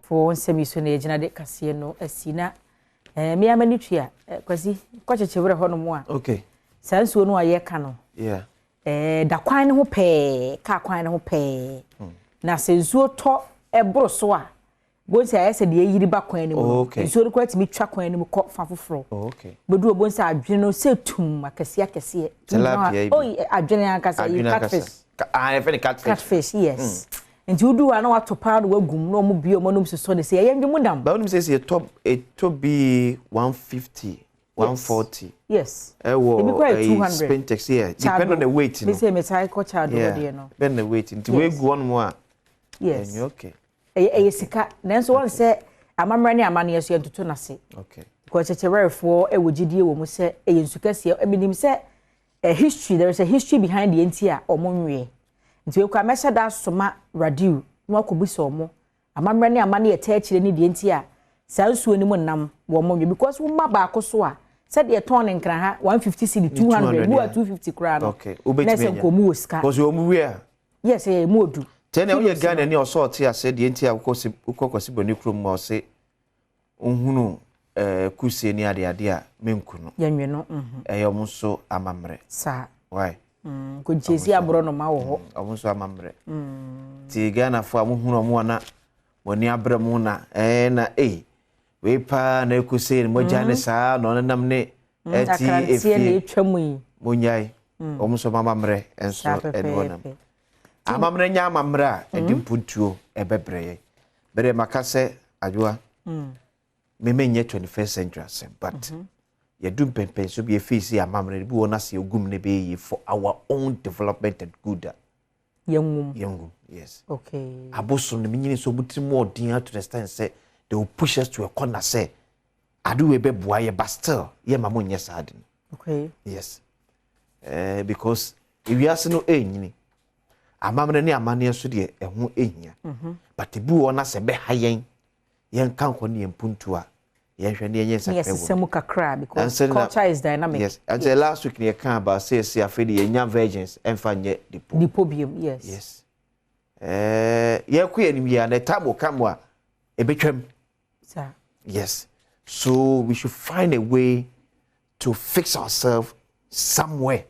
Fo nsɛm yi so na yɛgyina de kaseɛ no asi na mmea m'ani tua. Kwasi kɔkyekye werɛ hɔ nom a, saa nsuo no a yɛka no, da kwan no ho pɛɛ, kaa kwan no ho pɛɛ. Na sɛ nsuo tɔ ɛboro so a, bonsi ayɛ sɛ deɛ ɛyiri ba kwan no mu no, nsuo no koraa tumi twa kwan no mu kɔ fa foforɔ. Bɛdu obonsi adwene no sɛ tum akɛseɛ akɛseɛ. Tilapia yi bi. Oyi, adwene ankasa yi. Adwene ankasa. Catfish. Ah, yɛfrɛ no catfish. Catfish, yes. Nti wodu hɔ a na wato paa na wagum na ɔmo bie ɔmo anum sosɔ ne sɛ ɛyɛ ndwom nam. Ba wonim sɛ ɛtɔ bi 150, 140. Ɛwɔ Ebi koraa yɛ 200. Spintex, yeah. Depend on the weight no. Me sɛ metaa kɔ Chado deɛ no. Depend on the weight. Nti wei gu hɔnom a, ɛnyɛ okay. Ɛyɛ sika, nanso wɔn sɛ amammerɛ ne amanneɛ so yɛntoto n'ase. Because kyekyewerɛfoɔ ɛwɔ gyidie wɔ mu sɛ ɛyɛ nsu kɛseɛ. Ebinim sɛ a history, there is a history behind the nti a ɔmo nweɛ. Nti wei koraa mɛhyɛ da asoma radio na wakɔbisa ɔmo amammerɛ ne amanneɛ ɛtɛ akyire ne deɛ nti a saa nsuo no mu nam wɔn mo nwe, because wɔn baako so a, sɛdeɛ tɔn ne Nkran ha 150 cedi, 200, mu a 250 koraa no, wobɛtumi na ɛsɛ anya. Nkɔmu wɔ sika. Because wɔn wie a. Yes, ɛyɛ mu odu. Tɛnɛ woyɛ Ghana ni a ɔsɛ ɔte ase deɛ nti a wokɔ Kwasi Bɔne kurom a ɔse wohunu kusie ne adeade a menku no. Yɛnwe no. Ɛyɛ ɔmo nso amammerɛ. Saa. Why? Nkonkyesi aborɔ noma wɔ hɔ. Ɔmo nso amammerɛ. Nti Ghanafoɔ a mohunu ɔmo a na mo ani abrɛ mo na ɛɛ na ei wei paa na ɛkɔ no mogya ne saa na ɔnenam ne ɛti akranteɛ na efie. Etwa mu yi. Monyae, ɔmo nso amammerɛ nso ɛne wɔnam. Pɛpɛɛpɛ. Amammerɛ nyɛ amammerɛ a ɛde mpuntuo ɛbɛbrɛ yɛn. Bɛrɛ maka sɛ adwoa, memenyɛ 21st century asɛm, but yɛdu mpɛmpɛnso bi yɛfii sɛ amammerɛ bi wɔ no ase yɛgum no bɛyɛ yie for our own development and good a yɛnwum. Yɛngum, yes. Abosom no menyini sɛ ɔmo tiri mu ɔden to the extent sɛ they will push us to a corner sɛ ade wei bɛboa yɛ, but still yɛma mo nyɛ saa ade no. Yes, because ewiase no ɛnyini, amammerɛ ne amanneɛ nso deɛ ɛho ɛhia, but ebi wɔ na sɛ bɛha yɛn, yɛnka nkɔ ne yɛn mpuntu a yɛnhwɛ ne yɛnyɛ ne nsakra yɛsesa wɔ mu. mu kakra because Ansɛ na- culture is dynamic. Yes, and last week ne yɛka about sɛ yɛsi afei de yɛnya virgins ɛmfa nyɛ depo. Nipo biom, yes. Yes, yɛkɔ yɛn anim yia na time will come a ɛbɛtwam. Saa. Yes, so we should find a way to fix ourselves somewhere.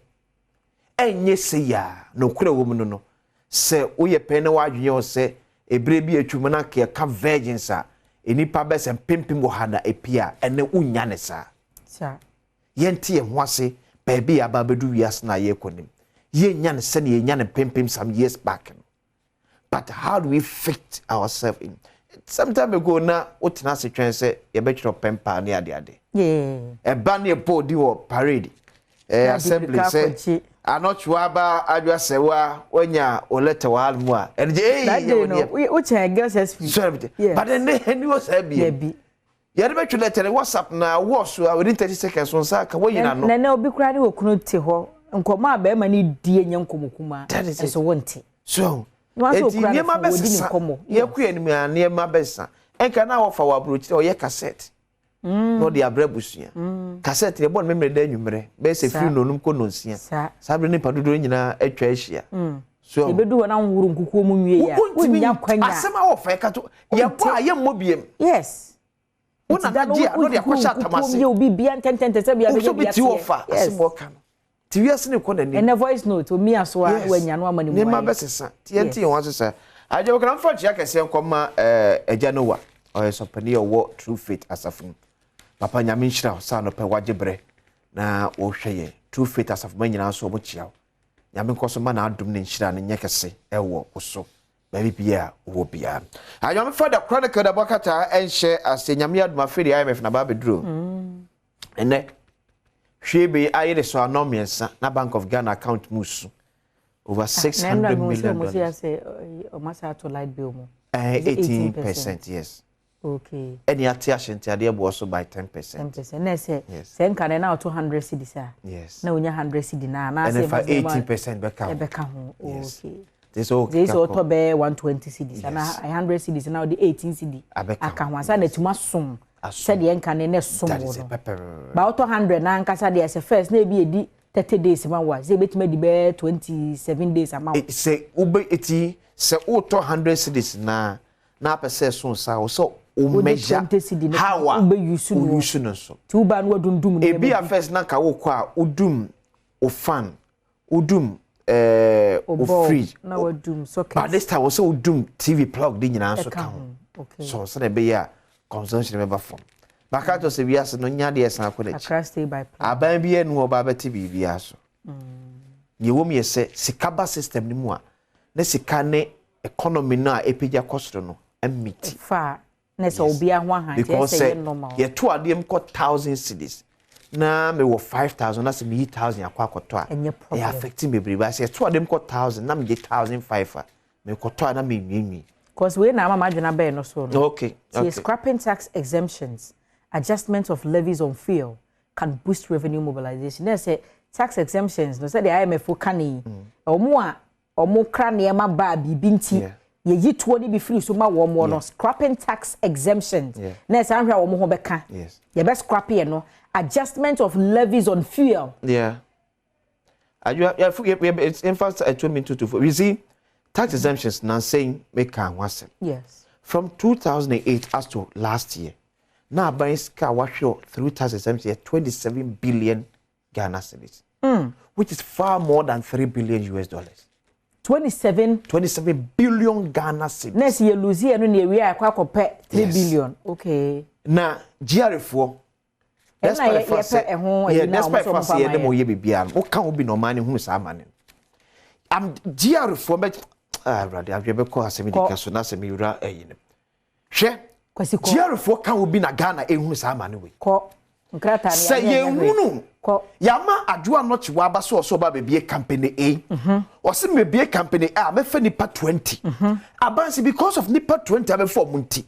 Ɛnyɛ sɛ yaa na okura wɔ mu no sɛ woyɛ pɛn na wadwene wɔ sɛ ebire bi atwam na nka yɛka virgins a nipa bɛsɛ mpempem wɔ ha na epi a ɛnɛ wonya ne saa. Saa. Yɛnte yɛn ho ase baabi a aba abɛdu wiase na yɛrekɔ nim, yɛnya ne sɛnea yɛnya ne mpempem some years back no. But how do we fit ourselves in? Some time ago na wotena ase twɛn sɛ yɛbɛtwerɛ pɛmpa ne adeade. Ɛba ne yɛbɔ odi wɔ parade Na assembly de sɛ akɔgye. Anɔtwewa aba adwa sɛwa wanya o letter wɔ ha mu a ɛno gye That ei day no, wokyɛn girls SP. Sorry, but ɛnɛ ɛni wɔ saa bie. Dabi. Yɛde bɛtwe letter no WhatsApp na wɔ so a, within 30 seconds so nsa aka wɔyi n'ano. Nana obi koraa ne okunu te hɔ, nkɔmɔ a bɛrima no die nyɛ nkɔmɔ kumaa. That is it. Ɛnso wɔnte. So Na wɔn nso eti okura ne nneɛma phone, wɔdi ne bɛsesa. nkɔmmɔ. Yɛkɔ yɛn anim a nneɛma bɛsesa. Ɛnka na wɔfa wɔ aburokyire a ɔyɛ cassette na ɔde abrɛ abusua. Cassette yɛbɔ no memmerɛ da anwummerɛ bɛyɛ sɛ firi nonum kɔ nonsia. Saa bere nipa dodoɔ nyinaa atwa ahyia so. Ebedu hɔ na nhoro nkukuo mu nwie a, wontumi wonya kwanya. Asɛm a wɔfa ɛka to yɛbɔ a yɛmmɔ biem. Wo nana gye a na ɔde akɔhyɛ atam ase. Yɛ obi bia ntɛntɛntɛ sɛ bia wo bɛyɛ so bi bi ti ateɛ. wɔfa asɛm a wɔka no ti wiase ne kɔ n'anim. Ɛnɛ voice note omi aso a wanya no ama ne mu nneɛma ayɛ. Bɛsesa nti yɛnte yɛn ho asesa. Agya wɔkana mfa nkyia kɛseɛ nkɔma agya Noa, ɔyɛ sɔpani a ɔwɔ True Faith asafo mu. Papa, Nyame nhyira wo saa nɔpɛ wagye berɛ na wɔhwɛ yɛn. True Faith asafo ma nyinaa nso ɔmo kyia wo. Nyame nkɔ so ma n'adom ne nhyira no nyɛ kɛse ɛwɔ wo so baabi bia a wowɔ biara. Anyame da Chronicle da bɔkata ɛnhyɛ ase. Nyame adom, afei deɛ IMF na ba abɛduro ɛnɛ hwee bi ayere so anɔ mmiɛnsa na Bank of Ghana account mu su over $600 million. Ɔmo asa ato light bill mu. Eh, 18%, yes. Ɛne ate ahyɛnteadeɛ boɔ so by 10%. 10% na ɛsɛ sɛ nka no na ɔto 100 cedis a, na onya 100 cedi na anaasɛ ɛne fa 18% bɛka ho. Ɛbɛka ho. Yes. Okay. Nti sɛ nti sɛ wokeka ɔtɔ bɛyɛ 120 cedis ana 100 cedis na ɔde 18 cedi Abɛka aka ho. ho ansa na atumi asom Asom. sɛdeɛ nka ne ne som That wo is it no. pɛpɛɛpɛ. Ba wotɔ 100 na ankasa deɛ, sɛ first na ebi edi 30 days ma wo a, sɛ ebetumi adi bɛyɛ 27 days ama wo. Sɛ wobɛ eti sɛ wotɔ 100 cedis na Na apɛ sɛ ɛso sa wo sɛ wo Wode measure 20 cedi no how a wobɛuse no. Wouse no so. Nti woba no wadundum nneɛma Ebi a bi. First na nka wokɔ a wodum wo fan, wodum Wo wo bulb, fridge. Na wadum socket. But this time wɔ sɛ wodum TV plug de nyinaa nso Ɛka ka ho. ho, okay. So sɛdeɛ ɛbɛyɛ a consumption bɛba fam. Maka kyerɛ sɛ wiase no nya deɛ san kɔ n'akyi. Accra stay by plan. Aban bi anu ɔba bɛte biribiara so. Deɛ ɛwɔ mu yɛ sɛ sika ba system no mu a, na sika ne economy no a ɛpagya kɔ soro no amiti. Fa na sɛ obiara ho ahan nti Because ɛsɛ yɛ sɛ normal. yɛto adeɛ mu kɔ 1,000 cedis na mewɔ 5,000 na sɛ meyi 1,000 akɔtɔ a, Ɛnyɛ problem. Ɛyɛ affecting bebree ba. Sɛ yɛto adeɛ mu kɔ 1,000 na megye 1,500 a, mekɔtɔ a na menwiinwii. Cause wei na ama m'adwene abɛn no so no. See, scrapping tax exemptions, adjustment of levies on fuel can boost revenue mobilization. Na sɛ tax exemptions no, sɛ the IMF ka ne yi, ɔmo a ɔmo kra nneɛma baa biribi nti yɛyi toɔ no bi firi so ma wɔn no, scrapping tax exemptions. Na sɛ ahwɛ a wɔn ho bɛka. Yɛbɛ scrap yɛ no, adjustment of levies on fuel. Yeah. In fact, I told me to you see, tax exemptions now saying make a wasɛm. From 2008 as to last year, now aban sika wahwɛ through tax exemption yɛ 27 billion Ghana cedis, which is far more than 3 billion US dollars. 27 27 billion Ghana cedis. Na sɛ yɛ lose yɛ no na ewie a ɛkɔ akɔpɛ 3 billion. Okay. Na GRA foɔ Ɛna yɛpɛ ɛho ɛyi na despite ɔmo fact sɛ sɛ ɔmo yɛde fa mo ma yɛ. yɛ biribiara no, woka ho bi na ɔman no hunu saa ama no am GRA foɔ bɛ, ah, Awurade, adwene bɛkɔ asɛm di Kɔ. ka so na asɛm wura ɛyi no hwɛ. Kwasi, kɔ. GRA foɔ ka ho bi na Ghana ehunu saa ama no wei. Kɔ. Nkrataa no Sɛ yɛanyɛ nyɛ hwee. yɛnhunu Kɔ. yàmà Adwoa Nɔkyewa aba so ɔsɛ ɔba bebie company A, ɔsɛ mebie company A, mɛfɛ nipa 20. Abansi because of nipa 20 abɛfɛ ɔmo nti,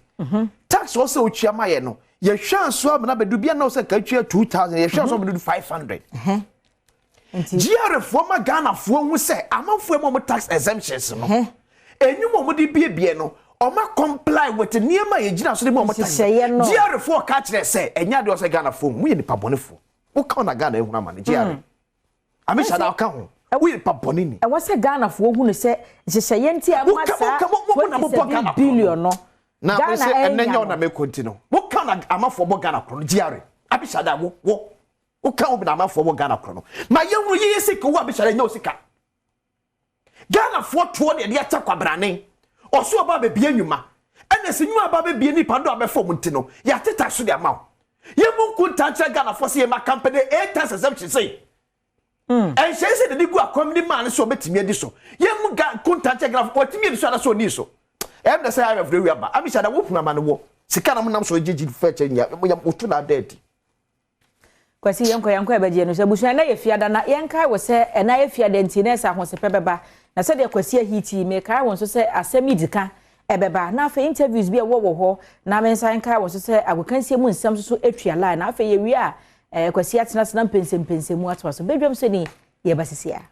tax ɔsɛ otua ma yɛ no, yɛhwɛ aso amena bɛdu bia na ɔsɛ ka tua 2,000, yɛhwɛ aso abɛdu 500. Nti GRA foɔ ma Ghana foɔ hu sɛ amanfoɔ mu ɔmo tax exemptions no, enyim a ɔmo de biebie no, ɔmo comply with nneɛma a yɛgyina so de mu ɔmo tax. Nhyehyɛeɛ no. GRA foɔ ka kyerɛ sɛ ɛnyɛ adeɛ ɔsɛ Ghana foɔ mu yɛ nipa bɔnefoɔ. Woka na Ghana ehunu ama no, GRA amisha na ɔka ho, woyɛ nipa bɔne ni. Ɛwɔ sɛ Ghanafoɔ hu no sɛ nhyehyɛeɛ nti ama saa Mo na mobɔ 27 Ghana korɔ no. billion no Na Ghana sɛ ɛnɛ ɛnya nyɛ no. ɔna mɛkɔ nti no, woka na amanfoɔ bɔ Ghana korɔ no, GRA abisa da wo woka wo bi na amanfoɔ bɔ Ghana korɔ no ma yɛhunu yɛyɛ sika wo abisa da nyɛ wo sika. Ghanafoɔ toɔ ne yɛde akyɛ kwabrane ɔso ɔba abɛbie nnwuma, ɛna sɛ nnwuma aba abɛbie nipa do abɛfɔ mu nti no, yɛateta so de ama wo. Yɛmu nku nta nkyerɛ Ghanafoɔ sɛ yɛma company A tax exemption sei, ɛnhyɛn sɛ dede gu akɔm ne maa no sɛ ɔbɛtumi adi so. Yɛmu ga nku nta nkyerɛ Ghanafoɔ wɔtumi adi so ana sɛ ɔnii so. Ɛm na sɛ IMF de wi aba amisa da wohunu ama no wɔ sika na mo nam so gyegye fɛ kyɛ nya wotu na ada adi. Kwasi, yɛnkɔ yɛbɛgye no sɛ abusua na yɛ fiada na yɛnkae wɔ sɛ ɛna yɛ fiada nti na ɛsɛ ahosepɛ bɛba na sɛdeɛ Kwasi ahiti mekae wɔ nso sɛ asɛm yi di ka ɛbɛba na afei interviews bi a ɛwɔ wɔ hɔ na me nsa nkae wɔ so sɛ agokansie mu nsɛm nso so atua line na afei yɛwie a Kwasi atenatena mpɛnsɛmpɛnsɛmu atoa so bɛdwam sɛ ni yɛba sisi a.